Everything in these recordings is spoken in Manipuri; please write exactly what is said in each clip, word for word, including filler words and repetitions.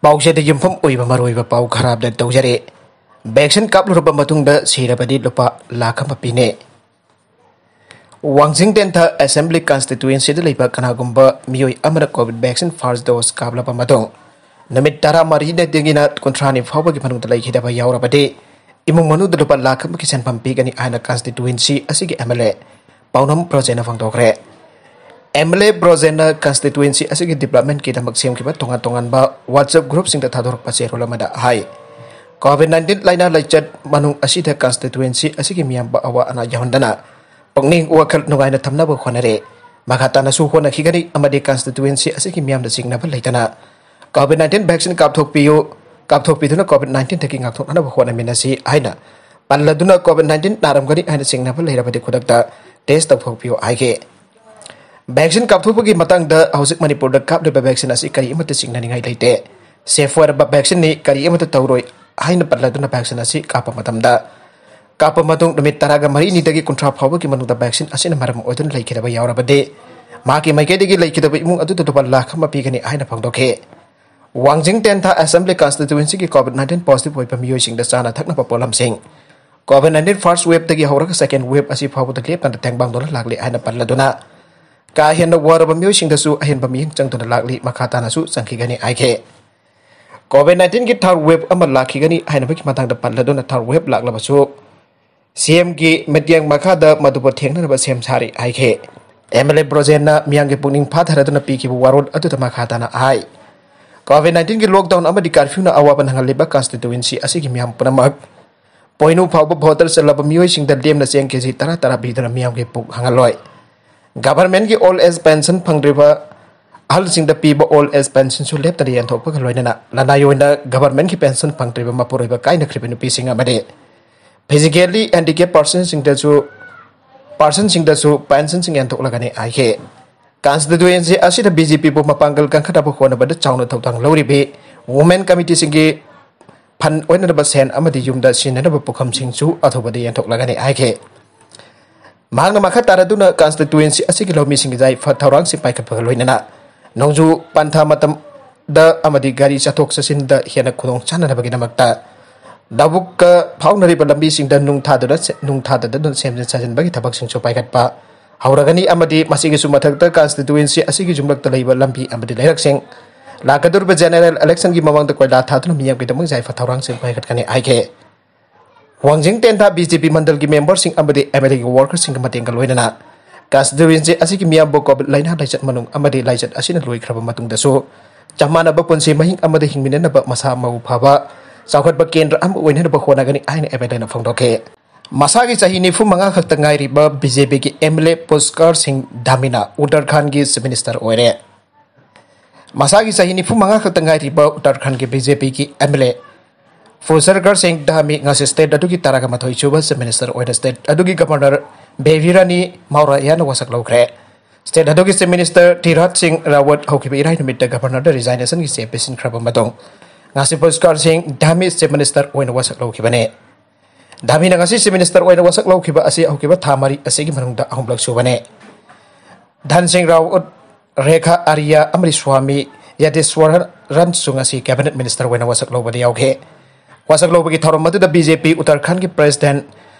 ꯄꯥꯎꯆꯦꯗ ꯌꯨꯝꯐꯝ ꯑꯣꯏꯕ ꯃꯔꯨꯑꯣꯏꯕ ꯄꯥꯎ ꯈꯔ ꯑꯞꯗꯦꯠ ꯇꯧꯖꯔꯤ꯫ ꯚꯦꯛꯁꯤꯟ ꯀꯥꯞꯂꯨꯔꯕ ꯃꯇꯨꯡꯗ ꯁꯤꯔꯕꯗꯤ ꯂꯨꯄꯥ ꯂꯥꯈ ꯑꯃ ꯄꯤꯅꯤ꯫ ꯋꯥꯡꯖꯤꯡ ꯇꯦꯟꯊꯥ ꯑꯦꯁꯦꯝꯕ꯭ꯂꯤ ꯀꯟꯁꯇꯤꯇ꯭ꯋꯦꯟꯁꯤꯗ ꯂꯩꯕ ꯀꯅꯥꯒꯨꯝꯕ ꯃꯤꯑꯣꯏ ꯑꯃꯅ ꯀꯣꯚꯤꯗ ꯚꯦꯛꯁꯤꯟ ꯐꯥꯔꯁ ꯗꯣꯁ ꯀꯥꯞꯂꯕ ꯃꯇꯨꯡ ꯅꯨꯃꯤꯠ ꯇꯔꯥꯃꯔꯤꯗꯒꯤꯅ ꯀꯨꯟꯊ꯭ꯔꯥ ꯅꯤꯐꯥꯎꯕꯒꯤ ꯃꯅꯨꯡꯗ ꯂꯩꯈꯤꯗꯕ ꯌꯥꯎꯔꯕꯗꯤ ꯏꯃꯨꯡ ꯃꯅꯨꯡꯗ ꯂꯨꯄꯥ ꯂꯥꯈ ꯑꯃꯒꯤ ꯁꯦꯟꯐꯝ ꯄꯤꯒꯅꯤ ꯍꯥꯏꯅ ꯀꯟꯁꯇꯤꯇ꯭ꯋꯦꯟꯁꯤ ꯑꯁꯤꯒꯤ ꯑꯦꯝ ꯑꯦꯜ ꯑꯦ ꯄꯥꯎꯅꯝ ꯕ꯭ꯔꯣꯖꯦꯟꯅ ꯐꯣꯡꯗꯣꯛꯈ꯭ꯔꯦ꯫ ꯑꯦꯝ ꯑꯦꯜ ꯑꯦ ꯕ꯭ꯔꯣꯖꯦꯟꯅ ꯀꯟꯁꯇꯤꯇ꯭ꯋꯦꯟꯁꯤ ꯑꯁꯤꯒꯤ ꯗꯤꯕ꯭ꯂꯞꯃꯦꯟꯠꯀꯤꯗꯃꯛ ꯁꯦꯝꯈꯤꯕ ꯇꯣꯉꯥꯟ ꯇꯣꯉꯥꯟꯕ WhatsApp ꯒ꯭ꯔꯨꯞꯁꯤꯡꯗ ꯊꯥꯗꯣꯔꯛꯄ ꯆꯦꯔꯣꯜ ꯑꯃꯗ ꯍꯥꯏ, ꯀꯣꯚꯤꯗ ꯅꯥꯏꯟꯇꯤꯟ ꯂꯥꯏꯅꯥ ꯂꯥꯏꯆꯠ ꯃꯅꯨꯡ ꯑꯁꯤꯗ ꯀꯟꯁꯇꯤꯇ꯭ꯋꯦꯟꯁꯤ ꯑꯁꯤꯒꯤ ꯃꯤꯌꯥꯝꯕ ꯑꯋꯥ ꯑꯅꯥ ꯌꯥꯎꯍꯟꯗꯅ ꯄꯨꯛꯅꯤꯡ ꯋꯥꯈꯜ ꯅꯨꯡꯉꯥꯏꯅ ꯊꯝꯅꯕ ꯍꯣꯠꯅꯔꯦ꯫ ꯃꯈꯥ ꯇꯥꯅꯁꯨ ꯍꯣꯠꯅꯈꯤꯒꯅꯤ ꯑꯃꯗꯤ ꯀꯟꯁꯇꯤꯇ꯭ꯋꯦꯟꯁꯤ ꯑꯁꯤꯒꯤ ꯃꯤꯌꯥꯝꯗ ꯆꯤꯡꯅꯕ ꯂꯩꯇꯅ ꯀꯣꯚꯤꯗ ꯅꯥꯏꯟꯇꯤꯟ ꯚꯦꯛꯁꯤꯟ ꯀꯥꯞꯊꯣꯛꯄꯤꯌꯨ, ꯀꯥꯞꯊꯣꯛꯄꯤꯗꯨꯅ ꯀꯣꯚꯤꯗ ꯅꯥꯏꯟꯇꯤꯟꯗꯒꯤ ꯉꯥꯛꯊꯣꯛꯅꯅꯕ ꯍꯣꯠꯅꯃꯤꯟꯅꯁꯤ ꯍꯥꯏꯅ ꯄꯜꯂꯗꯨꯅ ꯀꯣꯚꯤꯗ ꯅꯥꯏꯟꯇꯤꯟ ꯅꯥꯔꯝꯒꯅꯤ ꯍꯥꯏꯅ ꯆꯤꯡꯅꯕ ꯂꯩꯔꯕꯗꯤ ꯈꯨꯗꯛꯇ ꯇꯦꯁ ꯇꯧꯊꯣꯛꯄꯤꯌꯨ ꯍꯥꯏꯈꯤ꯫ ꯚꯦꯛꯁꯤꯟ ꯀꯥꯞꯊꯣꯛꯄꯒꯤ ꯃꯇꯥꯡꯗ ꯍꯧꯖꯤꯛ ꯃꯅꯤꯄꯨꯔꯗ ꯀꯥꯞꯂꯤꯕ ꯚꯦꯛꯁꯤꯟ ꯑꯁꯤ ꯀꯔꯤ ꯑꯃꯠꯇ ꯆꯤꯡꯅꯅꯤꯡꯉꯥꯏ ꯂꯩꯇꯦ꯫ ꯁꯦꯐ ꯑꯣꯏꯔꯕ ꯚꯦꯛꯁꯤꯟꯅꯤ, ꯀꯔꯤ ꯑꯃꯠꯇ ꯇꯧꯔꯣꯏ ꯍꯥꯏꯅ ꯄꯜꯂꯗꯨꯅ ꯚꯦꯛꯁꯤꯟ ꯑꯁꯤ ꯀꯥꯞꯄ ꯃꯇꯝꯗ, ꯀꯥꯞꯄ ꯃꯇꯨꯡ ꯅꯨꯃꯤꯠ ꯇꯔꯥꯒ ꯃꯔꯤꯅꯤꯗꯒꯤ ꯀꯨꯟꯊ꯭ꯔꯥ ꯐꯥꯎꯕꯒꯤ ꯃꯅꯨꯡꯗ ꯚꯦꯛꯁꯤꯟ ꯑꯁꯤꯅ ꯃꯔꯝ ꯑꯣꯏꯗꯨꯅ ꯂꯩꯈꯤꯗꯕ ꯌꯥꯎꯔꯕꯗꯤ ꯃꯍꯥꯛꯀꯤ ꯃꯥꯏꯀꯩꯗꯒꯤ ꯂꯩꯈꯤꯗꯕ ꯏꯃꯨꯡ ꯑꯗꯨꯗ ꯂꯨꯄꯥ ꯂꯥꯈ ꯑꯃ ꯄꯤꯒꯅꯤ ꯍꯥꯏꯅ ꯐꯣꯡꯗꯣꯛꯈꯤ꯫ ꯋꯥꯡꯖꯤꯡ ꯇꯦꯟꯊꯥ ꯑꯦꯁꯦꯝꯕ꯭ꯂꯤ ꯀꯟꯁꯇꯤꯇ꯭ꯋꯦꯟꯁꯤꯒꯤ ꯀꯣꯚꯤꯗ ꯅꯥꯏꯟꯇꯤꯟ ꯄꯣꯖꯤꯇꯤꯚ ꯑꯣꯏꯕ ꯃꯤꯑꯣꯏꯁꯤꯡꯗ ꯆꯥꯅ ꯊꯛꯅꯕ ꯄꯣꯠꯂꯝꯁꯤꯡ, ꯀꯣꯚꯤꯗ ꯅꯥꯏꯟꯇꯤꯟ ꯐꯥꯔꯁ ꯋꯦꯕꯇꯒꯤ ꯍꯧꯔꯒ ꯁꯦꯀꯦꯟ ꯋꯦꯕ ꯑꯁꯤ ꯐꯥꯎꯕꯗ ꯂꯦꯞꯇꯅ ꯇꯦꯡꯕꯥꯡꯗꯨꯅ ꯂꯥꯛꯂꯤ ꯍꯥꯏꯅ ꯄꯜꯂꯗꯨꯅ, ꯀꯥ ꯍꯦꯟꯅ ꯋꯥꯔꯕ ꯃꯤꯑꯣꯏꯁꯤꯡꯗꯁꯨ ꯑꯍꯦꯟꯕ ꯃꯤꯠꯌꯦꯡ ꯆꯪꯗꯨꯅ ꯂꯥꯛꯂꯤ, ꯃꯈꯥ ꯇꯥꯅꯁꯨ ꯆꯪꯈꯤꯒꯅꯤ ꯍꯥꯏꯈꯤ꯫ ꯀꯣꯚꯤꯗ ꯅꯥꯏꯟꯇꯤꯟꯒꯤ ꯊꯥꯔꯗ ꯋꯦꯕ ꯑꯃ ꯂꯥꯛꯈꯤꯒꯅꯤ ꯍꯥꯏꯅꯕꯒꯤ ꯃꯇꯥꯡꯗ ꯄꯜꯂꯗꯨꯅ, ꯊꯥꯔꯗ ꯋꯦꯕ ꯂꯥꯛꯂꯕꯁꯨ ꯁꯤ ꯑꯦꯝꯒꯤ ꯃꯤꯠꯌꯦꯡ ꯃꯈꯥꯗ ꯃꯗꯨꯕꯨ ꯊꯦꯡꯅꯅꯕ ꯁꯦꯝ ꯁꯥꯔꯤ ꯍꯥꯏꯈꯤ꯫ ꯑꯦꯝ ꯑꯦꯜ ꯑꯦ ꯕ꯭ꯔꯣꯖꯦꯟꯅ ꯃꯤꯌꯥꯝꯒꯤ ꯄꯨꯛꯅꯤꯡ ꯐꯥꯊꯔꯗꯨꯅ ꯄꯤꯈꯤꯕ ꯋꯥꯔꯣꯜ ꯑꯗꯨꯗ ꯃꯈꯥ ꯇꯥꯅ ꯍꯥꯏ, ꯀꯣꯚꯤꯗ ꯅꯥꯏꯟꯇꯤꯟꯒꯤ ꯂꯣꯛꯗꯥꯎꯟ ꯑꯃꯗꯤ ꯀꯥꯔꯐ꯭ꯌꯨꯅ ꯑꯋꯥꯕ ꯅꯪꯍꯜꯂꯤꯕ ꯀꯟꯁꯇꯤꯇ꯭ꯋꯦꯟꯁꯤ ꯑꯁꯤꯒꯤ ꯃꯤꯌꯥꯝ ꯄꯨꯝꯅꯃꯛ ꯄꯣꯏꯅꯨ ꯐꯥꯎꯕ ꯚꯣꯇꯔ ꯆꯜꯂꯕ ꯃꯤꯑꯣꯏꯁꯤꯡꯗ ꯂꯦꯝꯅ ꯆꯦꯡ ꯀꯦꯖꯤ ꯇꯔꯥ ꯇꯔꯥ ꯄꯤꯗꯨꯅ ꯃꯤꯌꯥꯝꯒꯤ ꯄꯨꯛ ꯍꯥꯡꯍꯜꯂꯣꯏ꯫ ꯒꯚꯔꯟꯃꯦꯟꯠꯀꯤ ꯑꯣꯜꯗ ꯑꯦꯖ ꯄꯦꯟꯁꯟ ꯐꯪꯗ꯭ꯔꯤꯕ ꯑꯍꯜꯁꯤꯡꯗ ꯄꯤꯕ ꯑꯣꯜꯗ ꯑꯦꯖ ꯄꯦꯟꯁꯟꯁꯨ ꯂꯦꯞꯇꯅ ꯌꯦꯟꯊꯣꯛꯄꯒ ꯂꯣꯏꯅꯅ ꯂꯅꯥꯏ ꯑꯣꯏꯅ ꯒꯚꯔꯟꯃꯦꯟꯠꯀꯤ ꯄꯦꯟꯁꯟ ꯐꯪꯗ꯭ꯔꯤꯕ ꯃꯄꯨꯔꯣꯏꯕ ꯀꯥꯏꯅꯈ꯭ꯔꯤꯕ ꯅꯨꯄꯤꯁꯤꯡ ꯑꯃꯗꯤ ꯐꯤꯖꯤꯀꯦꯜꯂꯤ ꯍꯦꯟꯗꯤꯀꯦꯞ ꯄꯥꯔꯁꯟꯁꯤꯡꯗꯁꯨ, ꯄꯥꯔꯁꯟꯁꯤꯡꯗꯁꯨ ꯄꯦꯟꯁꯟꯁꯤꯡ ꯌꯦꯟꯊꯣꯛꯂꯒꯅꯤ ꯍꯥꯏꯈꯤ꯫ ꯀꯟꯁꯇꯤꯇ꯭ꯋꯦꯟꯁꯤ ꯑꯁꯤꯗ ꯕꯤ ꯖꯦ ꯄꯤꯕꯨ ꯃꯄꯥꯡꯒꯜ ꯀꯟꯈꯠꯅꯕ ꯍꯣꯠꯅꯕꯗ ꯆꯥꯎꯅ ꯊꯧꯗꯥꯡ ꯂꯧꯔꯤꯕꯤ ꯋꯨꯃꯦꯟ ꯀꯃꯤꯇꯤꯁꯤꯡꯒꯤ ꯐꯟ ꯑꯣꯏꯅꯅꯕ ꯁꯦꯟ ꯑꯃꯗꯤ ꯌꯨꯝꯗ ꯁꯤꯖꯤꯟꯅꯅꯕ ꯄꯨꯈꯝꯁꯤꯡꯁꯨ ꯑꯊꯨꯕꯗ ꯌꯦꯟꯊꯣꯛꯂꯒꯅꯤ ꯍꯥꯏꯈꯤ꯫ ꯃꯍꯥꯛꯅ ꯃꯈꯥ ꯇꯥꯔꯗꯨꯅ ꯀꯟꯁꯇꯤꯇ꯭ꯋꯦꯟꯁꯤ ꯑꯁꯤꯒꯤ ꯂꯧꯃꯤꯁꯤꯡꯒꯤ ꯌꯥꯏꯐ ꯊꯧꯔꯥꯡꯁꯤꯡ ꯄꯥꯏꯈꯠꯄꯒ ꯂꯣꯏꯅꯅ ꯅꯣꯡꯖꯨ ꯄꯟꯊꯥ ꯃꯇꯝ ꯗ ꯑꯃꯗꯤ ꯒꯥꯔꯤ ꯆꯠꯊꯣꯛ ꯆꯠꯁꯤꯟꯗ ꯍꯦꯟꯅ ꯈꯨꯗꯣꯡ ꯆꯥꯅꯅꯕꯒꯤꯗꯃꯛꯇ ꯂꯧꯕꯨꯛꯀ ꯐꯥꯎꯅꯔꯤꯕ ꯂꯝꯕꯤꯁꯤꯡꯗ ꯅꯨꯡ ꯊꯥꯗꯨꯅ, ꯅꯨꯡ ꯊꯥꯗꯗꯨꯅ ꯁꯦꯝꯖꯤꯟ ꯁꯥꯖꯤꯟꯕꯒꯤ ꯊꯕꯛꯁꯤꯡꯁꯨ ꯄꯥꯏꯈꯠꯄ ꯍꯧꯔꯒꯅꯤ꯫ ꯑꯃꯗꯤ ꯃꯁꯤꯒꯤꯁꯨ ꯃꯊꯛꯇ constituency ꯑꯁꯤꯒꯤ ꯌꯨꯝꯂꯛꯇ ꯂꯩꯕ ꯂꯝꯕꯤ ꯑꯃꯗꯤ ꯂꯩꯔꯛꯁꯤꯡ ꯂꯥꯛꯀꯗꯧꯔꯤꯕ general election ꯒꯤ ꯃꯃꯥꯡꯗ ꯀꯣꯏꯂꯥ ꯊꯥꯗꯨꯅ ꯃꯤꯌꯥꯝꯒꯤꯗꯃꯛ ꯌꯥꯏꯐ ꯊꯧꯔꯥꯡꯁꯤꯡ ꯄꯥꯏꯈꯠꯀꯅꯤ ꯍꯥꯏꯈꯤ꯫ ꯋꯥꯡꯖꯤꯡ ꯇꯦꯟꯊꯥ BJP ꯃꯟꯗꯜꯒꯤ member ꯁꯤꯡ ꯑꯃꯗꯤ MLA ꯒꯤ worker ꯁꯤꯡꯒ ꯃꯇꯦꯡꯒ ꯂꯣꯏꯅꯅ constituency ꯑꯁꯤꯒꯤ ꯃꯤꯌꯥꯝꯕꯨ COVID ꯂꯥꯏꯅꯥ ꯂꯥꯏꯆꯠ ꯃꯅꯨꯡ ꯑꯃꯗꯤ ꯂꯥꯏꯆꯠ ꯑꯁꯤꯅ ꯂꯣꯏꯈ꯭ꯔꯕ ꯃꯇꯨꯡꯗꯁꯨ ꯆꯞ ꯃꯥꯟꯅꯕ ꯄꯨꯟꯁꯤ ꯃꯍꯤꯡ ꯑꯃꯗ ꯍꯤꯡꯃꯤꯟꯅꯅꯕ ꯃꯁꯥ ꯃꯎ ꯐꯕ ꯆꯥꯎꯈꯠꯄ ꯀꯦꯟꯗ꯭ꯔ ꯑꯃ ꯑꯣꯏꯅꯅꯕ ꯍꯣꯠꯅꯒꯅꯤ ꯍꯥꯏꯅ MLA ꯅ ꯐꯣꯡꯗꯣꯛꯈꯤ꯫ ꯃꯁꯥꯒꯤ ꯆꯍꯤ ꯅꯤꯐꯨ ꯃꯉꯥ ꯈꯛꯇ ꯉꯥꯏꯔꯤꯕ BJP ꯒꯤ MLA ꯄꯨꯁꯀꯔ ꯁꯤꯡ ꯙꯥꯃꯤꯅ ꯎꯠꯇꯔꯈꯥꯟꯒꯤ Chief Minister ꯑꯣꯏꯔꯦ꯫ ꯃꯁꯥꯒꯤ ꯆꯍꯤ ꯅꯤꯐꯨ ꯃꯉꯥ ꯈꯛꯇ ꯉꯥꯏꯔꯤꯕ ꯎꯠꯇꯔꯈꯥꯟꯒꯤ BJP ꯒꯤ MLA ꯄꯨꯁꯀꯔ ꯁꯤꯡ ꯙꯥꯃꯤ ꯉꯁꯤ state ꯑꯗꯨꯒꯤ ꯇꯔꯥꯒ ꯃꯥꯊꯣꯏ ꯁꯨꯕ Chief Minister ꯑꯣꯏꯅ state ꯑꯗꯨꯒꯤ Governor ꯕꯦꯕꯤ ꯔꯥꯅꯤ ꯃꯧꯔꯥꯌꯥꯅ ꯋꯥꯁꯛ ꯂꯧꯈ꯭ꯔꯦ꯫ State ꯑꯗꯨꯒꯤ Chief Minister ꯇꯤꯔꯥꯠ ꯁꯤꯡ ꯔꯥꯋꯠ ꯍꯧꯈꯤꯕ ꯏꯔꯥꯏ ꯅꯨꯃꯤꯠꯇ Governor ꯗ resignation ꯒꯤ ꯆꯦ ꯄꯤꯁꯤꯟꯈ꯭ꯔꯕ ꯃꯇꯨꯡ ꯉꯁꯤ ꯄꯨꯁꯀꯔ ꯁꯤꯡ ꯙꯥꯃꯤ Chief Minister ꯑꯣꯏꯅ ꯋꯥꯁꯛ ꯂꯧꯈꯤꯕꯅꯤ꯫ ꯙꯥꯃꯤꯅ ꯉꯁꯤ Chief Minister ꯑꯣꯏꯅ ꯋꯥꯁꯛ ꯂꯧꯈꯤꯕ ꯑꯁꯤ ꯍꯧꯈꯤꯕ ꯊꯥ ꯃꯔꯤ ꯑꯁꯤꯒꯤ ꯃꯅꯨꯡꯗ ꯑꯍꯨꯝꯂꯛ ꯁꯨꯕꯅꯤ꯫ ꯙꯟ ꯁꯤꯡ ꯔꯥꯎꯠ, ꯔꯦꯈꯥ ꯑꯥꯔꯤꯌꯥ ꯑꯃꯗꯤ ꯁ꯭ꯋꯥꯃꯤ ꯌꯥꯗꯦꯁ꯭ꯋꯔꯟꯁꯨ ꯉꯁꯤ Cabinet Minister ꯑꯣꯏꯅ ꯋꯥꯁꯛ ꯂꯧꯕꯗ ꯌꯥꯎꯈꯤ꯫ ꯋꯥꯁꯛ ꯂꯧꯕꯒꯤ ꯊꯧꯔꯝ ꯑꯗꯨꯗ BJP ꯎꯠꯇꯔꯈꯥꯟꯒꯤ President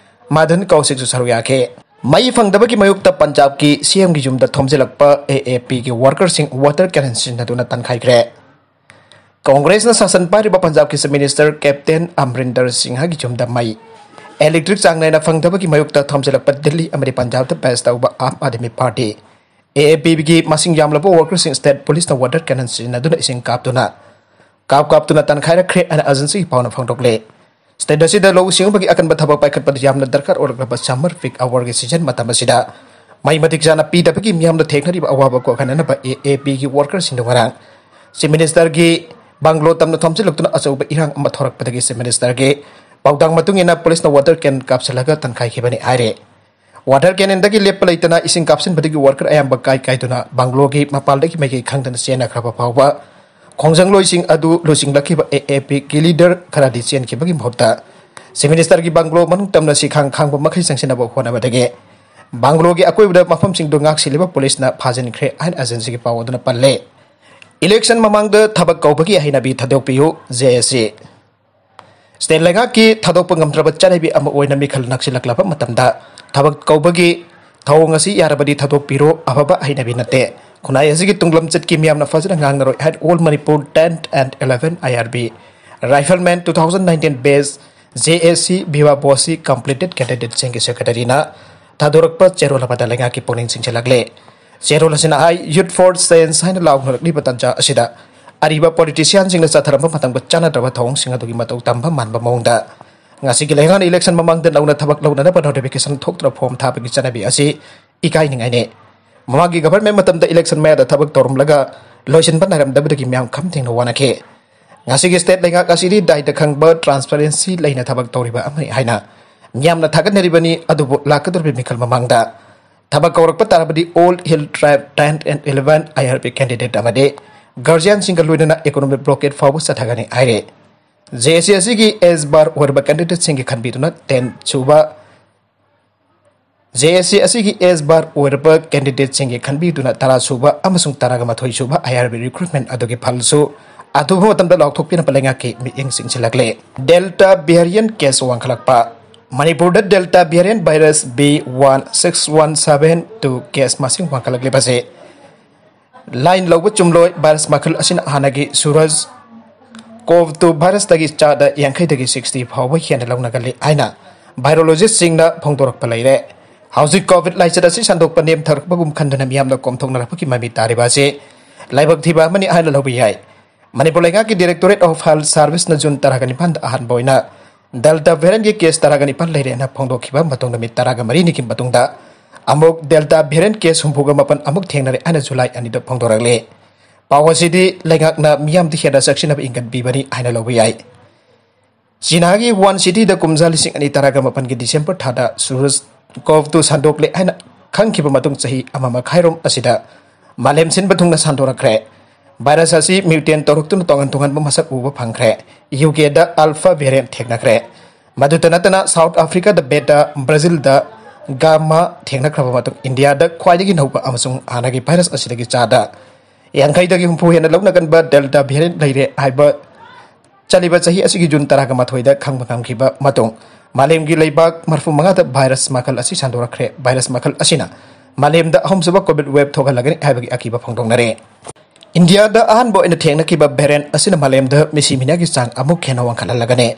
ꯃꯥꯗꯟ ꯀꯧꯁꯤꯛꯁꯨ ꯁꯔꯨꯛ ꯌꯥꯈꯤ꯫ ꯃꯩ ꯐꯪꯗꯕꯒꯤ ꯃꯥꯌꯣꯛꯇ ꯄꯟꯖꯥꯕꯀꯤ CM ꯒꯤ ꯌꯨꯝꯗ ꯊꯣꯝꯖꯤꯜꯂꯛꯄ AAP ꯒꯤ worker ꯁꯤꯡ water cannon ꯁꯤꯖꯤꯟꯅꯗꯨꯅ ꯇꯥꯟꯈꯥꯏꯈ꯭ꯔꯦ꯫ ꯀꯣꯡꯒ꯭ꯔꯦꯁꯅ ꯁꯥꯁꯟ ꯄꯥꯏꯔꯤꯕ ꯄꯟꯖꯥꯕꯀꯤ Chief Minister Captain ꯑꯃꯔꯤꯟꯗꯔ ꯁꯤꯡꯍꯒꯤ ꯌꯨꯝꯗ ꯃꯩ, electric ꯆꯥꯡ ꯅꯥꯏꯅ ꯐꯪꯗꯕꯒꯤ ꯃꯥꯌꯣꯛꯇ ꯊꯣꯝꯖꯤꯜꯂꯛꯄ ꯗꯤꯜꯂꯤ ꯑꯃꯗꯤ ꯄꯟꯖꯥꯕꯇ ꯕꯦꯁ ꯇꯧꯕ ꯑꯥꯝ ꯑꯥꯗꯃꯤ ꯄꯥꯔꯇꯤ, AAP ꯒꯤ ꯃꯁꯤꯡ ꯌꯥꯝꯂꯕ worker ꯁꯤꯡ state police ꯅ water cannon ꯁꯤꯖꯤꯟꯅꯗꯨꯅ ꯏꯁꯤꯡ ꯀꯥꯞꯇꯨꯅ, ꯀꯥꯞ ꯀꯥꯞꯇꯨꯅ ꯇꯥꯟꯈꯥꯏꯔꯛꯈ꯭ꯔꯦ ꯍꯥꯏꯅ agency ꯒꯤ ꯄꯥꯎꯅ ꯐꯣꯡꯗꯣꯛꯂꯦ꯫ State ꯑꯁꯤꯗ ꯂꯧꯎ ꯁꯤꯡꯎꯕꯒꯤ ꯑꯀꯟꯕ ꯊꯕꯛ ꯄꯥꯏꯈꯠꯄꯗ ꯌꯥꯝꯅ ꯗꯔꯀꯥꯔ ꯑꯣꯏꯔꯛꯂꯕ summer peak hour ꯒꯤ season ꯃꯇꯝ ꯑꯁꯤꯗ ꯃꯩ ꯃꯇꯤꯛ ꯆꯥꯅ ꯄꯤꯗꯕꯒꯤ ꯃꯤꯌꯥꯝꯅ ꯊꯦꯡꯅꯔꯤꯕ ꯑꯋꯥꯕ ꯀꯣꯛꯍꯟꯅꯅꯕ AAP ꯒꯤ worker ꯁꯤꯡꯗꯨ ꯉꯔꯥꯡ Chief Minister ꯒꯤ bungalow ꯇꯝꯅ ꯊꯣꯝꯖꯤꯜꯂꯛꯇꯨꯅ ꯑꯆꯧꯕ ꯏꯔꯥꯡ ꯑꯃ ꯊꯣꯔꯛꯄꯗꯒꯤ Chief Minister ꯒꯤ ꯄꯥꯎꯗꯥꯡ ꯃꯇꯨꯡ ꯏꯟꯅ police ꯅ water cannon ꯀꯥꯞꯁꯤꯜꯂꯒ ꯇꯥꯟꯈꯥꯏꯈꯤꯕꯅꯤ ꯍꯥꯏꯔꯦ꯫ Water cannon ꯗꯒꯤ ꯂꯦꯞꯄ ꯂꯩꯇꯅ ꯏꯁꯤꯡ ꯀꯥꯞꯁꯤꯟꯕꯗꯒꯤ worker ꯑꯌꯥꯝꯕ ꯀꯥꯏ ꯀꯥꯏꯗꯨꯅ bungalow ꯒꯤ ꯃꯄꯥꯟꯗꯒꯤ ꯃꯥꯏꯀꯩ ꯈꯪꯗꯅ ꯆꯦꯟꯅꯈ꯭ꯔꯕ ꯐꯥꯎꯕ ꯈꯣꯡꯖꯪꯂꯣꯏꯁꯤꯡ ꯑꯗꯨ ꯂꯨꯆꯤꯡꯂꯛꯈꯤꯕ AAP ꯒꯤ leader ꯈꯔꯗꯤ ꯆꯦꯟꯈꯤꯕꯒꯤ ꯃꯍꯨꯠꯇ Chief Minister ꯒꯤ bungalow ꯃꯅꯨꯡ ꯇꯝꯅ ꯁꯤꯈꯥꯡ ꯈꯥꯡꯕ ꯃꯈꯩ ꯆꯪꯁꯤꯟꯅꯕ ꯍꯣꯠꯅꯕꯗꯒꯤ bungalow ꯒꯤ ꯑꯀꯣꯏꯕꯗ ꯃꯐꯝꯁꯤꯡꯗꯨ ꯉꯥꯛ ꯁꯦꯜꯂꯤꯕ police ꯅ ꯐꯥꯖꯤꯟꯈ꯭ꯔꯦ ꯍꯥꯏꯅ agency ꯒꯤ ꯄꯥꯎ ꯑꯗꯨꯅ ꯄꯜꯂꯦ꯫ Election ꯃꯃꯥꯡꯗ ꯊꯕꯛ ꯀꯧꯕꯒꯤ ꯍꯩꯅꯕꯤ ꯊꯥꯗꯣꯛꯄꯤꯌꯨ, J A C꯫ State ꯂꯩꯉꯥꯛꯀꯤ ꯊꯥꯗꯣꯛꯄ ꯉꯝꯗ꯭ꯔꯕ ꯆꯠꯅꯕꯤ ꯑꯃ ꯑꯣꯏꯅ ꯃꯤꯈꯜ ꯅꯛꯁꯤꯜꯂꯛꯂꯕ ꯃꯇꯝꯗ ꯊꯕꯛ ꯀꯧꯕꯒꯤ ꯊꯧꯑꯣꯡ ꯑꯁꯤ ꯌꯥꯔꯕꯗꯤ ꯊꯥꯗꯣꯛꯄꯤꯔꯣ, ꯑꯐꯕ ꯍꯩꯅꯕꯤ ꯅꯠꯇꯦ꯫ ꯈꯨꯟꯅꯥꯏ ꯑꯁꯤꯒꯤ ꯇꯨꯡꯂꯝꯆꯠꯀꯤ ꯃꯤꯌꯥꯝꯅ ꯐꯖꯅ ꯉꯥꯡꯅꯔꯣꯏ ꯍꯥꯏꯅ All Manipur ten and eleven I R B Rifleman two thousand nineteen batch J A C Bhiwa Bosi completed candidate ꯁꯤꯡꯒꯤ secretary ꯅ ꯊꯥꯗꯣꯔꯛꯄ ꯆꯦꯔꯣꯜ ꯑꯃꯗ ꯂꯩꯉꯥꯛꯀꯤ ꯄꯨꯛꯅꯤꯡ ꯆꯤꯡꯁꯤꯜꯂꯛꯂꯦ꯫ ꯆꯦꯔꯣꯜ ꯑꯁꯤꯅ ꯍꯥꯏ, Youth for Change ꯍꯥꯏꯅ ꯂꯥꯎꯅꯔꯛꯂꯤꯕ ꯇꯥꯟꯖꯥ ꯑꯁꯤꯗ ꯑꯔꯤꯕ politician ꯁꯤꯡꯅ ꯆꯠꯊꯔꯝꯕ ꯃꯇꯝꯒ ꯆꯥꯟꯅꯗ꯭ꯔꯕ ꯊꯧꯑꯣꯡꯁꯤꯡ ꯑꯗꯨꯒꯤ ꯃꯇꯧ ꯇꯝꯕ ꯃꯥꯟꯕ ꯃꯑꯣꯡꯗ ꯉꯁꯤꯒꯤ ꯂꯩꯉꯥꯛꯅ election ꯃꯃꯥꯡꯗ ꯅꯧꯅ ꯊꯕꯛ ꯂꯧꯅꯅꯕ notification ꯊꯣꯛꯇꯅ form ꯊꯥꯕꯒꯤ ꯆꯠꯅꯕꯤ ꯑꯁꯤ ꯏꯀꯥꯏꯅꯤꯡꯉꯥꯏꯅꯤ꯫ ꯃꯃꯥꯡꯒꯤ government ꯃꯇꯝꯗ election ꯃꯌꯥꯗ ꯊꯕꯛ ꯇꯧꯔꯝꯂꯒ ꯂꯣꯏꯁꯤꯟꯕ ꯅꯥꯏꯔꯝꯗꯕꯗꯒꯤ ꯃꯤꯌꯥꯝ ꯈꯝ ꯊꯦꯡꯅ ꯋꯥꯅꯈꯤ꯫ ꯉꯁꯤꯒꯤ state ꯂꯩꯉꯥꯛ ꯑꯁꯤꯗꯤ ꯗꯥꯏꯗ ꯈꯪꯕ, transparency ꯂꯩꯅ ꯊꯕꯛ ꯇꯧꯔꯤꯕ ꯑꯃꯅꯤ ꯍꯥꯏꯅ ꯃꯤꯌꯥꯝꯅ ꯊꯥꯒꯠꯅꯔꯤꯕꯅꯤ꯫ ꯑꯗꯨꯕꯨ ꯂꯥꯛꯀꯗꯧꯔꯤꯕ ꯃꯤꯈꯜ ꯃꯃꯥꯡꯗ ꯊꯕꯛ ꯀꯧꯔꯛꯄ ꯇꯥꯔꯕꯗꯤ All Hill Tribe ten and eleven I R B candidate ꯑꯃꯗꯤ guardian ꯁꯤꯡꯒ ꯂꯣꯏꯅꯅ economic blockade ꯐꯥꯎꯕ ꯆꯠꯊꯒꯅꯤ ꯍꯥꯏꯔꯦ꯫ J A C ꯑꯁꯤꯒꯤ age bar ꯑꯣꯏꯔꯕ candidate ꯁꯤꯡꯒꯤ ꯈꯟꯕꯤꯗꯨꯅ ten ꯁꯨꯕ J A C ꯑꯁꯤꯒꯤ age bar ꯑꯣꯏꯔꯕ candidate ꯁꯤꯡꯒꯤ ꯈꯟꯕꯤꯗꯨꯅ ꯇꯔꯥ ꯁꯨꯕ ꯑꯃꯁꯨꯡ ꯇꯔꯥꯒ ꯃꯥꯊꯣꯏ ꯁꯨꯕ I R B recruitment ꯑꯗꯨꯒꯤ ꯐꯜꯁꯨ ꯑꯊꯨꯕ ꯃꯇꯝꯗ ꯂꯥꯎꯊꯣꯛꯄꯤꯅꯕ ꯂꯩꯉꯥꯛꯀꯤ ꯃꯤꯠꯌꯦꯡ ꯆꯤꯡꯁꯤꯜꯂꯛꯂꯦ꯫ Delta variant case ꯋꯥꯡꯈꯠꯂꯛꯄ꯫ ꯃꯅꯤꯄꯨꯔꯗ Delta variant virus B one six one seven two case ꯃꯁꯤꯡ ꯋꯥꯡꯈꯠꯂꯛꯂꯤꯕꯁꯤ line ꯂꯧꯕ ꯆꯨꯝꯂꯣꯏ, virus ꯃꯈꯜ ꯑꯁꯤꯅ ꯍꯥꯟꯅꯒꯤ SARS-CoV two virus ꯇꯒꯤ ꯆꯥꯗ ꯌꯥꯡꯈꯩꯗꯒꯤ sixty ꯐꯥꯎꯕ ꯍꯦꯟꯅ ꯂꯧꯅꯒꯜꯂꯤ ꯍꯥꯏꯅ virologist ꯁꯤꯡꯅ ꯐꯣꯡꯗꯣꯔꯛꯄ ꯂꯩꯔꯦ꯫ ꯍꯧꯖꯤꯛ COVID ꯂꯥꯏꯆꯠ ꯑꯁꯤ ꯁꯟꯗꯣꯛꯄ ꯅꯦꯝꯊꯔꯛꯄꯒꯨꯝ ꯈꯟꯗꯨꯅ ꯃꯤꯌꯥꯝꯅ ꯀꯣꯝꯊꯣꯛꯅꯔꯛꯄꯒꯤ ꯃꯃꯤ ꯇꯥꯔꯤꯕ ꯑꯁꯤ ꯂꯥꯏꯕꯛ ꯊꯤꯕ ꯑꯃꯅꯤ ꯍꯥꯏꯅ ꯂꯧꯕ ꯌꯥꯏ꯫ ꯃꯅꯤꯄꯨꯔ ꯂꯩꯉꯥꯛꯀꯤ Directorate of Health Service ꯅ June ꯇꯔꯥꯒ ꯅꯤꯄꯥꯟꯗ ꯑꯍꯥꯟꯕ ꯑꯣꯏꯅ Delta variant ꯀꯤ case ꯇꯔꯥꯒ ꯅꯤꯄꯥꯟ ꯂꯩꯔꯦ ꯍꯥꯏꯅ ꯐꯣꯡꯗꯣꯛꯈꯤꯕ ꯃꯇꯨꯡ ꯅꯨꯃꯤꯠ ꯇꯔꯥꯒ ꯃꯔꯤꯅꯤꯒꯤ ꯃꯇꯨꯡꯗ ꯑꯃꯨꯛ Delta variant case ꯍꯨꯝꯐꯨꯒ ꯃꯥꯄꯟ ꯑꯃꯨꯛ ꯊꯦꯡꯅꯔꯦ ꯍꯥꯏꯅ July ꯑꯅꯤꯗ ꯐꯣꯡꯗꯣꯔꯛꯂꯤ꯫ ꯄꯥꯎ ꯑꯁꯤꯗꯤ ꯂꯩꯉꯥꯛꯅ ꯃꯤꯌꯥꯝꯗ ꯍꯦꯟꯅ ꯆꯦꯛꯁꯤꯟꯅꯕ ꯏꯪꯒꯠꯄꯤꯕꯅꯤ ꯍꯥꯏꯅ ꯂꯧꯕ ꯌꯥꯏ꯫ ꯆꯤꯅꯥꯒꯤ Wuhan city ꯗ ꯀꯨꯝꯖꯥ ꯂꯤꯁꯤꯡ ꯑꯅꯤ ꯇꯔꯥꯒ ꯃꯥꯄꯟꯒꯤ December ꯊꯥꯗ SARS-CoV two ꯁꯟꯗꯣꯛꯂꯦ ꯍꯥꯏꯅ ꯈꯪꯈꯤꯕ ꯃꯇꯨꯡ ꯆꯍꯤ ꯑꯃ ꯃꯈꯥꯏꯔꯣꯝ ꯑꯁꯤꯗ ꯃꯥꯂꯦꯝ ꯁꯤꯟꯕ ꯊꯨꯡꯅ ꯁꯟꯗꯣꯔꯛꯈ꯭ꯔꯦ꯫ Virus ꯑꯁꯤ mutant ꯇꯧꯔꯛꯇꯨꯅ ꯇꯣꯉꯥꯟ ꯇꯣꯉꯥꯟꯕ ꯃꯁꯛ ꯎꯕ ꯐꯪꯈ꯭ꯔꯦ꯫ U K ꯗ Alpha variant ꯊꯦꯡꯅꯈ꯭ꯔꯦ꯫ ꯃꯗꯨꯇ ꯅꯠꯇꯅ South Africa ꯗ Beta, Brazil ꯗ Gamma ꯊꯦꯡꯅꯈ꯭ꯔꯕ ꯃꯇꯨꯡ India ꯗ ꯈ꯭ꯋꯥꯏꯗꯒꯤ ꯅꯧꯕ ꯑꯃꯁꯨꯡ ꯍꯥꯟꯅꯒꯤ virus ꯑꯁꯤꯗꯒꯤ ꯆꯥꯗ ꯌꯥꯡꯈꯩꯗꯒꯤ ꯍꯨꯝꯐꯨ ꯍꯦꯟꯅ ꯂꯧꯅꯒꯟꯕ Delta variant ꯂꯩꯔꯦ ꯍꯥꯏꯕ ꯆꯠꯂꯤꯕ ꯆꯍꯤ ꯑꯁꯤꯒꯤ ꯖꯨꯟ ꯇꯔꯥꯒ ꯃꯥꯊꯣꯏꯗ ꯈꯪꯕ ꯉꯝꯈꯤꯕ ꯃꯇꯨꯡ, ꯃꯥꯂꯦꯝꯒꯤ ꯂꯩꯕꯥꯛ ꯃꯔꯐꯨ ꯃꯉꯥꯗ ꯚꯥꯏꯔꯁ ꯃꯈꯜ ꯑꯁꯤ ꯁꯟꯗꯣꯔꯛꯈ꯭ꯔꯦ꯫ ꯚꯥꯏꯔꯁ ꯃꯈꯜ ꯑꯁꯤꯅ ꯃꯥꯂꯦꯝꯗ ꯑꯍꯨꯝꯁꯨꯕ COVID wave ꯊꯣꯛꯍꯜꯂꯒꯅꯤ ꯍꯥꯏꯕꯒꯤ ꯑꯀꯤꯕ ꯐꯣꯡꯗꯣꯛꯅꯔꯦ꯫ ꯏꯟꯗꯤꯌꯥꯗ ꯑꯍꯥꯟꯕ ꯑꯣꯏꯅ ꯊꯦꯡꯅꯈꯤꯕ variant ꯑꯁꯤꯅ ꯃꯥꯂꯦꯝꯗ ꯃꯤꯁꯤ ꯃꯤꯅꯥꯒꯤ ꯆꯥꯡ ꯑꯃꯨꯛ ꯍꯦꯟꯅ ꯋꯥꯡꯈꯠꯍꯜꯂꯒꯅꯤ꯫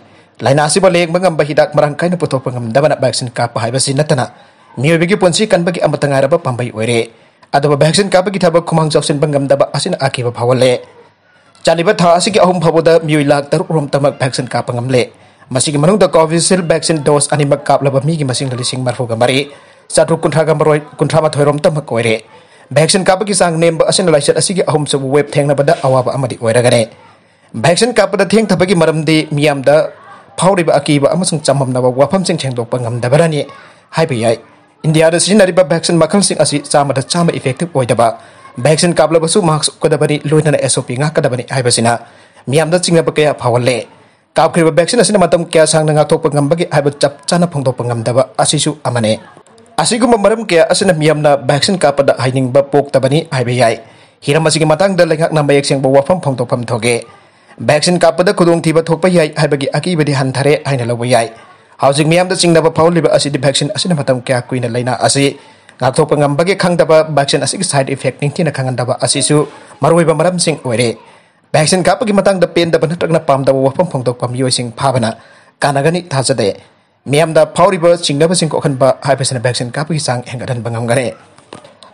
ꯂꯥꯏꯅꯥ ꯑꯁꯤꯕꯨ ꯂꯥꯌꯦꯡꯕ ꯉꯝꯕ ꯍꯤꯗꯥꯛ ꯃꯔꯥꯡ ꯀꯥꯏꯅ ꯄꯨꯊꯣꯛꯄ ꯉꯝꯗꯕꯅ vaccine ꯀꯥꯞꯄ ꯍꯥꯏꯕꯁꯤ ꯅꯠꯇꯅ ꯃꯤꯑꯣꯏꯕꯒꯤ ꯄꯨꯟꯁꯤ ꯀꯟꯕꯒꯤ ꯑꯃꯠꯇ ꯉꯥꯏꯔꯕ ꯄꯥꯝꯕꯩ ꯑꯣꯏꯔꯦ꯫ ꯑꯗꯨꯕꯨ vaccine ꯀꯥꯞꯄꯒꯤ ꯊꯕꯛ ꯈꯨꯃꯥꯡ ꯆꯥꯎꯁꯤꯟꯕ ꯉꯝꯗꯕ ꯑꯁꯤꯅ ꯑꯀꯤꯕ ꯐꯥꯎꯍꯜꯂꯦ꯫ ꯆꯠꯂꯤꯕ ꯊꯥ ꯑꯁꯤꯒꯤ ꯑꯍꯨꯝ ꯐꯥꯎꯕꯗ ꯃꯤꯑꯣꯏ ꯂꯥꯈ ꯇꯔꯨꯛ ꯔꯣꯝꯇꯃꯛ vaccine ꯀꯥꯞꯄ ꯉꯝꯂꯦ꯫ ꯃꯁꯤꯒꯤ ꯃꯅꯨꯡꯗ Covishield vaccine dose ꯑꯅꯤꯃꯛ ꯀꯥꯞꯂꯕ ꯃꯤꯒꯤ ꯃꯁꯤꯡꯅ ꯂꯤꯁꯤꯡ ꯃꯔꯐꯨꯒ ꯃꯔꯤ, ꯆꯥꯇ꯭ꯔꯨꯛ ꯀꯨꯟꯊ꯭ꯔꯥꯒ ꯃꯔꯣꯏ, ꯀꯨꯟꯊ꯭ꯔꯥ ꯃꯥꯊꯣꯏ ꯔꯣꯝꯇꯃꯛ ꯑꯣꯏꯔꯦ꯫ Vaccine ꯀꯥꯞꯄꯒꯤ ꯆꯥꯡ ꯅꯦꯝꯕ ꯑꯁꯤꯅ ꯂꯥꯏꯆꯠ ꯑꯁꯤꯒꯤ ꯑꯍꯨꯝꯁꯨꯕ wave ꯊꯦꯡꯅꯕꯗ ꯑꯋꯥꯕ ꯑꯃꯗꯤ ꯑꯣꯏꯔꯒꯅꯤ꯫ Vaccine ꯀꯥꯞꯄꯗ ꯊꯦꯡꯊꯕꯒꯤ ꯃꯔꯝꯗꯤ ꯃꯤꯌꯥꯝꯗ ꯐꯥꯎꯔꯤꯕ ꯑꯀꯤꯕ ꯑꯃꯁꯨꯡ ꯆꯃꯝꯅꯕ ꯋꯥꯐꯝꯁꯤꯡ ꯁꯦꯡꯗꯣꯛꯄ ꯉꯝꯗꯕꯅꯅꯤ ꯍꯥꯏꯕ ꯌꯥꯏ꯫ ꯏꯟꯗꯤꯌꯥꯗ ꯁꯤꯖꯤꯟꯅꯔꯤꯕ vaccine ꯃꯈꯜꯁꯤꯡ ꯑꯁꯤ ꯆꯥꯝꯃꯗ ꯆꯥꯝꯃ effective ꯑꯣꯏꯗꯕ, vaccine ꯀꯥꯞꯂꯕꯁꯨ mask ꯎꯞꯀꯗꯕꯅꯤ, ꯂꯣꯏꯅꯅ SOP ꯉꯥꯛꯀꯗꯕꯅꯤ ꯍꯥꯏꯕꯁꯤꯅ ꯃꯤꯌꯥꯝꯗ ꯆꯤꯡꯅꯕ ꯀꯌꯥ ꯐꯥꯎꯍꯜꯂꯦ꯫ ꯀꯥꯞꯈ꯭ꯔꯤꯕ vaccine ꯑꯁꯤꯅ ꯃꯇꯝ ꯀꯌꯥ ꯁꯥꯡꯅ ꯉꯥꯛꯊꯣꯛꯄ ꯉꯝꯕꯒꯦ ꯍꯥꯏꯕ ꯆꯞ ꯆꯥꯅ ꯐꯣꯡꯗꯣꯛꯄ ꯉꯝꯗꯕ ꯑꯁꯤꯁꯨ ꯑꯃꯅꯤ꯫ ꯑꯁꯤꯒꯨꯝꯕ ꯃꯔꯝ ꯀꯌꯥ ꯑꯁꯤꯅ ꯃꯤꯌꯥꯝꯅ vaccine ꯀꯥꯞꯄꯗ ꯍꯥꯏꯅꯤꯡꯕ ꯄꯣꯛꯇꯕꯅꯤ ꯍꯥꯏꯕ ꯌꯥꯏ꯫ ꯍꯤꯔꯝ ꯑꯁꯤꯒꯤ ꯃꯇꯥꯡꯗ ꯂꯩꯉꯥꯛꯅ ꯃꯌꯦꯛ ꯁꯦꯡꯕ ꯋꯥꯐꯝ ꯐꯣꯡꯗꯣꯛꯐꯝ ꯊꯣꯛꯏ꯫ Vaccine ꯀꯥꯞꯄꯗ ꯈꯨꯗꯣꯡꯊꯤꯕ ꯊꯣꯛꯄ ꯌꯥꯏ ꯍꯥꯏꯕꯒꯤ ꯑꯀꯤꯕꯗꯤ ꯍꯟꯊꯔꯦ ꯍꯥꯏꯅ ꯂꯧꯕ ꯌꯥꯏ꯫ ꯍꯧꯖꯤꯛ ꯃꯤꯌꯥꯝꯗ ꯆꯤꯡꯅꯕ ꯐꯥꯎꯍꯜꯂꯤꯕ ꯑꯁꯤꯗꯤ vaccine ꯑꯁꯤꯅ ꯃꯇꯝ ꯀꯌꯥ ꯀꯨꯏꯅ ꯂꯥꯏꯅꯥ ꯑꯁꯤ ꯉꯥꯛꯊꯣꯛꯄ ꯉꯝꯕꯒꯦ ꯈꯪꯗꯕ, vaccine ꯑꯁꯤꯒꯤ side effect ꯅꯤꯡꯊꯤꯅ ꯈꯪꯍꯟꯗꯕ ꯑꯁꯤꯁꯨ ꯃꯔꯨꯑꯣꯏꯕ ꯃꯔꯝꯁꯤꯡ ꯑꯣꯏꯔꯦ꯫ Vaccine ꯀꯥꯞꯄꯒꯤ ꯃꯇꯥꯡꯗ ꯄꯦꯟꯗꯕ ꯅꯠꯇ꯭ꯔꯒꯅ ꯄꯥꯝꯗꯕ ꯋꯥꯐꯝ ꯐꯣꯡꯗꯣꯛꯄ ꯃꯤꯑꯣꯏꯁꯤꯡ ꯐꯥꯕꯅ ꯀꯥꯟꯅꯒꯅꯤ ꯊꯥꯖꯗꯦ꯫ ꯃꯤꯌꯥꯝꯗ ꯐꯥꯎꯔꯤꯕ ꯆꯤꯡꯅꯕꯁꯤꯡ ꯀꯣꯛꯍꯟꯕ ꯍꯥꯏꯕꯁꯤꯅ vaccine ꯀꯥꯞꯄꯒꯤ ꯆꯥꯡ ꯍꯦꯟꯒꯠꯍꯟꯕ ꯉꯝꯒꯅꯤ꯫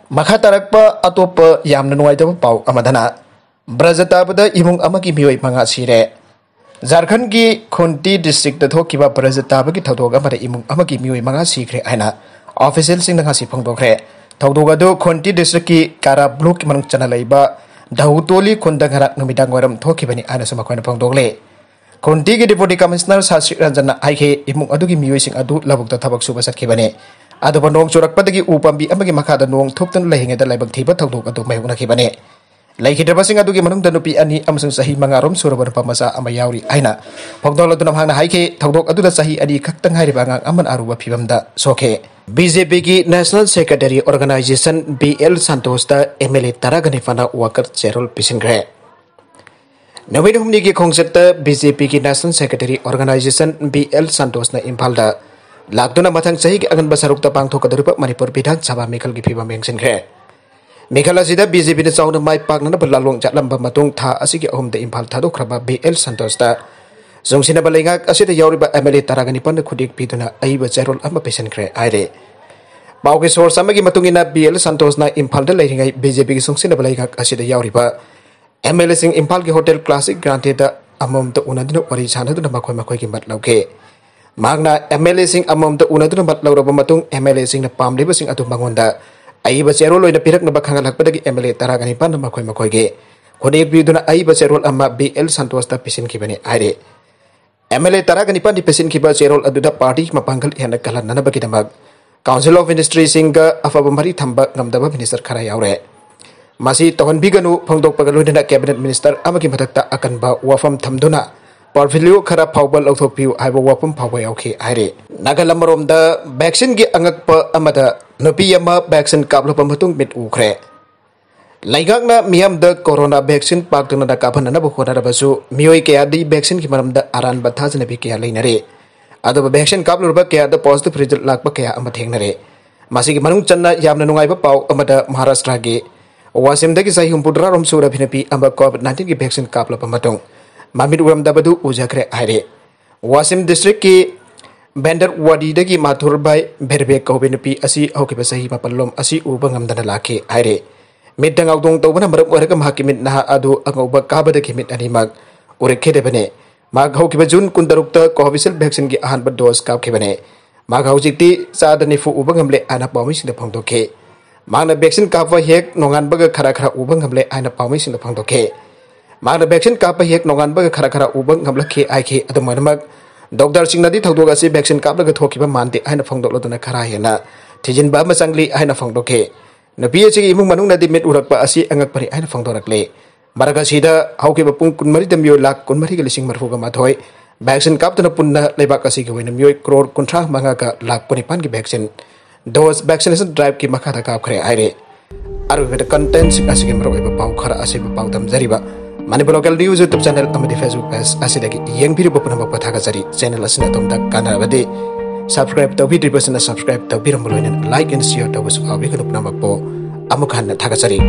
ꯃꯈꯥ ꯇꯥꯔꯛꯄ ꯑꯇꯣꯞꯄ ꯌꯥꯝꯅ ꯅꯨꯡꯉꯥꯏꯇꯕ ꯄꯥꯎ ꯑꯃꯗꯅ, ꯕ꯭ꯔꯖ ꯇꯥꯕꯗ ꯏꯃꯨꯡ ꯑꯃꯒꯤ ꯃꯤꯑꯣꯏ ꯃꯉꯥ ꯁꯤꯔꯦ꯫ ꯖꯥꯔꯈꯟꯒꯤ ꯈꯨꯟꯇꯤ district ꯊꯣꯛꯈꯤꯕ ꯕ꯭ꯔꯖ ꯇꯥꯕꯒꯤ ꯊꯧꯗꯣꯛ ꯑꯃꯗ ꯏꯃꯨꯡ ꯑꯃꯒꯤ ꯃꯤꯑꯣꯏ ꯃꯉꯥ ꯁꯤꯈ꯭ꯔꯦ ꯍꯥꯏꯅ official ꯁꯤꯡꯅ ꯉꯁꯤ ꯐꯣꯡꯗꯣꯛꯈ꯭ꯔꯦ꯫ ꯊꯧꯗꯣꯛ ꯑꯗꯨ ꯈꯨꯟꯇꯤ district ꯀꯤ ꯀꯥꯔꯥ block ꯀꯤ ꯃꯅꯨꯡ ꯆꯟꯅ ꯂꯩꯕ ꯙꯧꯇꯣꯂꯤ ꯈꯨꯟꯗ ꯉꯔꯥꯡ ꯅꯨꯃꯤꯗꯥꯡ ꯋꯥꯏꯔꯝ ꯊꯣꯛꯈꯤꯕꯅꯤ ꯍꯥꯏꯅꯁꯨ ꯃꯈꯣꯏꯅ ꯐꯣꯡꯗꯣꯛꯂꯤ꯫ ꯈꯨꯟꯇꯤꯒꯤ Deputy Commissioner ꯁꯥꯁ꯭ꯔꯤ ꯔꯟꯖꯟꯅ ꯍꯥꯏꯈꯤ, ꯏꯃꯨꯡ ꯑꯗꯨꯒꯤ ꯃꯤꯑꯣꯏꯁꯤꯡ ꯑꯗꯨ ꯂꯧꯕꯨꯛꯇ ꯊꯕꯛ ꯁꯨꯕ ꯆꯠꯈꯤꯕꯅꯤ꯫ ꯑꯗꯨꯕꯨ ꯅꯣꯡ ꯆꯨꯔꯛꯄꯗꯒꯤ ꯎ ꯄꯥꯝꯕꯤ ꯑꯃꯒꯤ ꯃꯈꯥꯗ ꯅꯣꯡ ꯊꯨꯞꯇꯨꯅ ꯂꯩꯔꯤꯉꯩꯗ ꯂꯥꯏꯕꯛ ꯊꯤꯕ ꯊꯧꯗꯣꯛ ꯑꯗꯨ ꯃꯥꯌꯣꯛꯅꯈꯤꯕꯅꯤ꯫ ꯂꯩꯈꯤꯗ꯭ꯔꯕꯁꯤꯡ ꯑꯗꯨꯒꯤ ꯃꯅꯨꯡꯗ ꯅꯨꯄꯤ ꯑꯅꯤ ꯑꯃꯁꯨꯡ ꯆꯍꯤ ꯃꯉꯥꯔꯣꯝ ꯁꯨꯔꯕ ꯅꯨꯄꯥ ꯃꯆꯥ ꯑꯃ ꯌꯥꯎꯔꯤ ꯍꯥꯏꯅ ꯐꯣꯡꯗꯣꯛꯂꯗꯨꯅ ꯃꯍꯥꯛꯅ ꯍꯥꯏꯈꯤ꯫ ꯊꯧꯗꯣꯛ ꯑꯗꯨꯗ ꯆꯍꯤ ꯑꯅꯤ ꯈꯛꯇ ꯉꯥꯏꯔꯤꯕ ꯑꯉꯥꯡ ꯑꯃꯅ ꯑꯔꯨꯕ ꯐꯤꯕꯝꯗ ꯁꯣꯛꯈꯤ꯫ ꯕꯤ ꯖꯦ ꯄꯤꯒꯤ National Secretary Organization B L ꯁꯟꯇꯣꯁꯇ ꯑꯦꯝ ꯑꯦꯜ ꯑꯦ ꯇꯔꯥꯒ ꯅꯤꯄꯥꯟꯅ ꯋꯥꯀꯠ ꯆꯦꯔꯣꯜ ꯄꯤꯁꯤꯟꯈ꯭ꯔꯦ꯫ ꯅꯨꯃꯤꯠ ꯍꯨꯝꯅꯤꯒꯤ ꯈꯣꯡꯆꯠꯇ ꯕꯤ ꯖꯦ ꯄꯤꯒꯤ National Secretary Organization B L ꯁꯟꯇꯣꯁꯅ ꯏꯝꯐꯥꯜꯗ ꯂꯥꯛꯇꯨꯅ ꯃꯊꯪ ꯆꯍꯤꯒꯤ ꯑꯉꯟꯕ ꯁꯔꯨꯛꯇ ꯄꯥꯡꯊꯣꯛꯀꯗꯧꯔꯤꯕ ꯃꯅꯤꯄꯨꯔ ꯕꯤꯙꯥꯟ ꯁꯚꯥ ꯃꯤꯈꯜꯒꯤ ꯐꯤꯕꯝ ꯌꯦꯡꯁꯤꯟꯈ꯭ꯔꯦ꯫ ꯃꯤꯈꯜ ꯑꯁꯤꯗ ꯕꯤ ꯖꯦ ꯄꯤꯅ ꯆꯥꯎꯅ ꯃꯥꯏ ꯄꯥꯛꯅꯅꯕ ꯂꯥꯂꯣꯡ ꯆꯠꯂꯝꯕ ꯃꯇꯨꯡ ꯊꯥ ꯑꯁꯤꯒꯤ ꯑꯍꯨꯝꯗ ꯏꯝꯐꯥꯜ ꯊꯥꯗꯣꯛꯈ꯭ꯔꯕ ꯕꯤ ꯑꯦꯜ ꯁꯟꯇꯣꯁꯇ ꯆꯨꯡꯁꯤꯟꯅꯕ ꯂꯩꯉꯥꯛ ꯑꯁꯤꯗ ꯌꯥꯎꯔꯤꯕ ꯑꯦꯝ ꯑꯦꯜ ꯑꯦ ꯇꯔꯥꯒ ꯅꯤꯄꯥꯟꯅ ꯈꯨꯠꯌꯦꯛ ꯄꯤꯗꯨꯅ ꯑꯏꯕ ꯆꯦꯔꯣꯜ ꯑꯃ ꯄꯤꯁꯤꯟꯈ꯭ꯔꯦ ꯍꯥꯏꯔꯦ꯫ ꯄꯥꯎꯒꯤ ꯁꯣꯔꯁ ꯑꯃꯒꯤ ꯃꯇꯨꯡ ꯏꯟꯅ ꯕꯤ ꯑꯦꯜ ꯁꯟꯇꯣꯁꯅ ꯏꯝꯐꯥꯜꯗ ꯂꯩꯔꯤꯉꯩ ꯕꯤ ꯖꯦ ꯄꯤꯒꯤ ꯆꯨꯡꯁꯤꯟꯅꯕ ꯂꯩꯉꯥꯛ ꯑꯁꯤꯗ ꯌꯥꯎꯔꯤꯕ ꯑꯦꯝ ꯑꯦꯜ ꯑꯦꯁꯤꯡ ꯏꯝꯐꯥꯜꯒꯤ ꯍꯣꯇꯦꯜ ꯀ꯭ꯂꯥꯁꯤꯛ ꯒ꯭ꯔꯥꯟꯗꯦꯗ ꯑꯃꯃꯝꯇ ꯎꯅꯗꯨꯅ ꯋꯥꯔꯤ ꯁꯥꯟꯅꯗꯨꯅ ꯃꯈꯣꯏ ꯃꯈꯣꯏꯒꯤ ꯃꯠ ꯂꯧꯈꯤ꯫ ꯃꯍꯥꯛꯅ ꯑꯦꯝ ꯑꯦꯜ ꯑꯦꯁꯤꯡ ꯑꯃꯃꯝꯇ ꯎꯅꯗꯨꯅ ꯃꯠ ꯂꯧꯔꯕ ꯃꯇꯨꯡ ꯑꯦꯝ ꯑꯦꯜ ꯑꯦꯁꯤꯡꯅ ꯄꯥꯝꯂꯤꯕꯁꯤꯡ ꯑꯗꯨ ꯃꯉꯣꯟꯗ ꯑꯏꯕ ꯆꯦꯔꯣꯜ ꯑꯣꯏꯅ ꯄꯤꯔꯛꯅꯕ ꯈꯪꯍꯜꯂꯛꯄꯗꯒꯤ ꯑꯦꯝ ꯑꯦꯜ ꯑꯦ ꯇꯔꯥꯒ ꯅꯤꯄꯥꯟꯅ ꯃꯈꯣꯏ ꯃꯈꯣꯏꯒꯤ ꯈꯨꯠꯌꯦꯛ ꯄꯤꯗꯨꯅ ꯑꯏꯕ ꯆꯦꯔꯣꯜ ꯑꯃ ꯕꯤ ꯑꯦꯜ ꯁꯟꯇꯣꯁꯇ ꯄꯤꯁꯤꯟꯈꯤꯕꯅꯤ ꯍꯥꯏꯔꯤ꯫ ꯑꯦꯝ ꯑꯦꯜ ꯑꯦ ꯇꯔꯥꯒ ꯅꯤꯄꯥꯟꯗꯤ ꯄꯤꯁꯤꯟꯈꯤꯕ ꯆꯦꯔꯣꯜ ꯑꯗꯨꯗ ꯄꯥꯔꯇꯤꯒꯤ ꯃꯄꯥꯡꯒꯜ ꯍꯦꯟꯅ ꯀꯜꯍꯟꯅꯅꯕꯒꯤꯗꯃꯛ Council of Ministryꯁꯤꯡꯒ ꯑꯐꯕ ꯃꯔꯤ ꯊꯝꯕ ꯉꯝꯗꯕ ꯃꯤꯅꯤꯁꯇꯔ ꯈꯔ ꯌꯥꯎꯔꯦ꯫ ꯃꯁꯤ ꯇꯧꯍꯟꯕꯤꯒꯅꯨ ꯐꯣꯡꯗꯣꯛꯄꯒ ꯂꯣꯏꯅꯅ ꯀꯦꯕꯤꯅꯦꯠ ꯃꯤꯅꯤꯁꯇꯔ ꯑꯃꯒꯤ ꯃꯊꯛꯇ ꯑꯀꯟꯕ ꯋꯥꯐꯝ ꯊꯝꯗꯨꯅ ꯄꯣꯔꯐꯤꯂꯤꯑꯣ ꯈꯔ ꯐꯥꯎꯕ ꯂꯧꯊꯣꯛꯄꯤꯌꯨ ꯍꯥꯏꯕ ꯋꯥꯐꯝ ꯐꯥꯎꯕ ꯌꯥꯎꯈꯤ ꯍꯥꯏꯔꯤ꯫ ꯅꯥꯒꯜ ꯑꯃꯔꯣꯝꯗ ꯚꯦꯛꯁꯤꯟꯒꯤ ꯑꯉꯛꯄ ꯑꯃꯗ ꯅꯨꯄꯤ ꯑꯃ ꯚꯦꯛꯁꯤꯟ ꯀꯥꯞꯂꯕ ꯃꯇꯨꯡ ꯃꯤꯠ ꯎꯈ꯭ꯔꯦ꯫ ꯂꯩꯉꯥꯛꯅ ꯃꯤꯌꯥꯝꯗ ꯀꯣꯔꯣꯅꯥ ꯚꯦꯛꯁꯤꯟ ꯄꯥꯛ ꯇꯛꯅꯅ ꯀꯥꯞꯍꯟꯅꯅꯕ ꯍꯣꯠꯅꯔꯕꯁꯨ ꯃꯤꯑꯣꯏ ꯀꯌꯥꯗꯤ ꯚꯦꯛꯁꯤꯟꯒꯤ ꯃꯔꯝꯗ ꯑꯔꯥꯟꯕ ꯊꯥꯖꯅꯕꯤ ꯀꯌꯥ ꯂꯩꯅꯔꯤ꯫ ꯑꯗꯨꯕꯨ ꯚꯦꯛꯁꯤꯟ ꯀꯥꯞꯂꯨꯔꯕ ꯀꯌꯥꯗ positive result ꯂꯥꯛꯄ ꯀꯌꯥ ꯑꯃ ꯊꯦꯡꯅꯔꯦ꯫ ꯃꯁꯤꯒꯤ ꯃꯅꯨꯡ ꯆꯟꯅ ꯌꯥꯝꯅ ꯅꯨꯡꯉꯥꯏꯕ ꯄꯥꯎ ꯑꯃꯗ ꯃꯍꯥꯔꯥꯁꯇ꯭ꯔꯥꯒꯤ ꯋꯥꯁꯤꯝꯗꯒꯤ ꯆꯍꯤ ꯍꯨꯝꯐꯨꯇꯔꯥꯔꯣꯝ ꯁꯨꯔꯕꯤ ꯅꯨꯄꯤ ꯑꯃ ꯀꯣꯚꯤꯗ ꯅꯥꯏꯟꯇꯤꯟꯒꯤ ꯚꯦꯛꯁꯤꯟ ꯀꯥꯞꯂꯕ ꯃꯇꯨꯡ ꯃꯃꯤꯠ ꯎꯔꯝꯗꯕꯗꯨ ꯎꯖꯈ꯭ꯔꯦ ꯍꯥꯏꯔꯦ꯫ ꯋꯥꯁꯤꯝ ꯗꯤꯁꯇ꯭ꯔꯤꯛꯀꯤ ꯕꯦꯟꯗꯔꯋꯥꯗꯤꯗꯒꯤ ꯃꯥꯊꯨꯔꯕꯥꯏ ꯚꯦꯔꯕꯦꯛ ꯀꯧꯕ ꯅꯨꯄꯤ ꯑꯁꯤ ꯍꯧꯈꯤꯕ ꯆꯍꯤ ꯃꯥꯄꯜꯂꯣꯝ ꯑꯁꯤ ꯎꯕ ꯉꯝꯗꯅ ꯂꯥꯛꯈꯤ ꯍꯥꯏꯔꯦ꯫ ꯃꯤꯠꯇ ꯉꯥꯎꯗꯣꯡ ꯇꯧꯕꯅ ꯃꯔꯝ ꯑꯣꯏꯔꯒ ꯃꯍꯥꯛꯀꯤ ꯃꯤꯠ ꯅꯍꯥ ꯑꯗꯨ ꯑꯉꯧꯕ ꯀꯥꯕꯗꯒꯤ ꯃꯤꯠ ꯑꯅꯤꯃꯛ ꯎꯔꯛꯈꯤꯗꯕꯅꯤ꯫ ꯃꯍꯥꯛ ꯍꯧꯈꯤꯕ ꯖꯨꯟ ꯀꯨꯟꯇꯔꯨꯛꯇ ꯀꯣꯚꯤꯁꯤꯜ ꯚꯦꯛꯁꯤꯟꯒꯤ ꯑꯍꯥꯟꯕ ꯗꯣꯁ ꯀꯥꯞꯈꯤꯕꯅꯤ꯫ ꯃꯍꯥꯛ ꯍꯧꯖꯤꯛꯇꯤ ꯆꯥꯗ ꯅꯤꯐꯨ ꯎꯕ ꯉꯝꯂꯦ ꯍꯥꯏꯅ ꯄꯥꯎꯃꯤꯁꯤꯡꯗ ꯐꯣꯡꯗꯣꯛꯈꯤ꯫ ꯃꯍꯥꯛꯅ ꯚꯦꯛꯁꯤꯟ ꯀꯥꯞꯄ ꯍꯦꯛ ꯅꯣꯡꯉꯥꯟꯕꯒ ꯈꯔ ꯈꯔ ꯎꯕ ꯉꯝꯂꯦ ꯍꯥꯏꯅ ꯄꯥꯎꯃꯤꯁꯤꯡꯗ ꯐꯣꯡꯗꯣꯛꯈꯤ꯫ ꯃꯍꯥꯛꯅ ꯚꯦꯛꯁꯤꯟ ꯀꯥꯞꯄ ꯍꯦꯛ ꯅꯣꯡꯉꯥꯟꯕꯒ ꯈꯔ ꯈꯔ ꯎꯕ ꯉꯝꯂꯛꯈꯤ ꯍꯥꯏꯈꯤ꯫ ꯑꯗꯨꯝ ꯑꯣꯏꯅꯃꯛ, ꯗꯣꯛꯇꯔꯁꯤꯡꯅꯗꯤ ꯊꯧꯗꯣꯛ ꯑꯁꯤ ꯚꯦꯛꯁꯤꯟ ꯀꯥꯞꯂꯒ ꯊꯣꯛꯈꯤꯕ ꯃꯥꯟꯗꯦ ꯍꯥꯏꯅ ꯐꯣꯡꯗꯣꯛꯂꯗꯨꯅ ꯈꯔ ꯍꯦꯟꯅ ꯊꯤꯖꯤꯟꯕ ꯑꯃ ꯆꯪꯂꯤ ꯍꯥꯏꯅ ꯐꯣꯡꯗꯣꯛꯈꯤ꯫ ꯅꯨꯄꯤ ꯑꯁꯤꯒꯤ ꯏꯃꯨꯡ ꯃꯅꯨꯡꯅꯗꯤ ꯃꯤꯠ ꯎꯔꯛꯄ ꯑꯁꯤ ꯑꯉꯛꯄꯅꯤ ꯍꯥꯏꯅ ꯐꯣꯡꯗꯣꯔꯛꯂꯦ꯫ ꯃꯔꯛ ꯑꯁꯤꯗ ꯍꯧꯈꯤꯕ ꯄꯨꯡ ꯀꯨꯟꯃꯔꯤꯗ ꯃꯤꯑꯣꯏ ꯂꯥꯈ ꯀꯨꯟꯃꯔꯤꯒ ꯂꯤꯁꯤꯡ ꯃꯔꯤꯐꯨꯒ ꯃꯥꯊꯣꯏ vaccine ꯀꯥꯞꯇꯨꯅ ꯄꯨꯟꯅ ꯂꯩꯕꯥꯛ ꯑꯁꯤꯒꯤ ꯑꯣꯏꯅ ꯃꯤꯑꯣꯏ ꯀ꯭ꯔꯣꯔ ꯀꯨꯟꯊ꯭ꯔꯥ ꯃꯉꯥꯒ ꯂꯥꯈ ꯀꯨꯟꯅꯤꯄꯥꯟꯒꯤ vaccine dose vaccination driveꯀꯤ ꯃꯈꯥꯗ ꯀꯥꯞꯈ꯭ꯔꯦ ꯍꯥꯏꯔꯦ꯫ ꯑꯔꯣꯏꯕꯗ contentꯁꯤꯡ ꯑꯁꯤꯒꯤ ꯃꯔꯨꯑꯣꯏꯕ ꯄꯥꯎ ꯈꯔ ꯑꯁꯤꯕꯨ ꯄꯥꯎꯗꯝꯖꯔꯤꯕ Manipur Local News YouTube channel ꯑꯃꯗꯤ Facebook page ꯑꯁꯤꯗꯒꯤ ꯌꯦꯡꯕꯤꯔꯤꯕ ꯄꯨꯝꯅꯃꯛꯄꯨ ꯊꯥꯒꯠꯆꯔꯤ꯫ Channel ꯑꯁꯤꯅ ꯑꯗꯣꯝꯗ ꯀꯥꯟꯅꯔꯕꯗꯤ subscribe ꯇꯧꯕꯤꯗ꯭ꯔꯤꯕꯁꯤꯅ subscribe ꯇꯧꯕꯤꯔꯝꯕ ꯂꯣꯏꯅꯅ like and share ꯇꯧꯕꯁꯨ ꯀꯥꯎꯕꯤꯒꯅꯨ꯫ ꯄꯨꯝꯅꯃꯛꯄꯨ ꯑꯃꯨꯛ ꯍꯟꯅ ꯊꯥꯒꯠꯆꯔꯤ꯫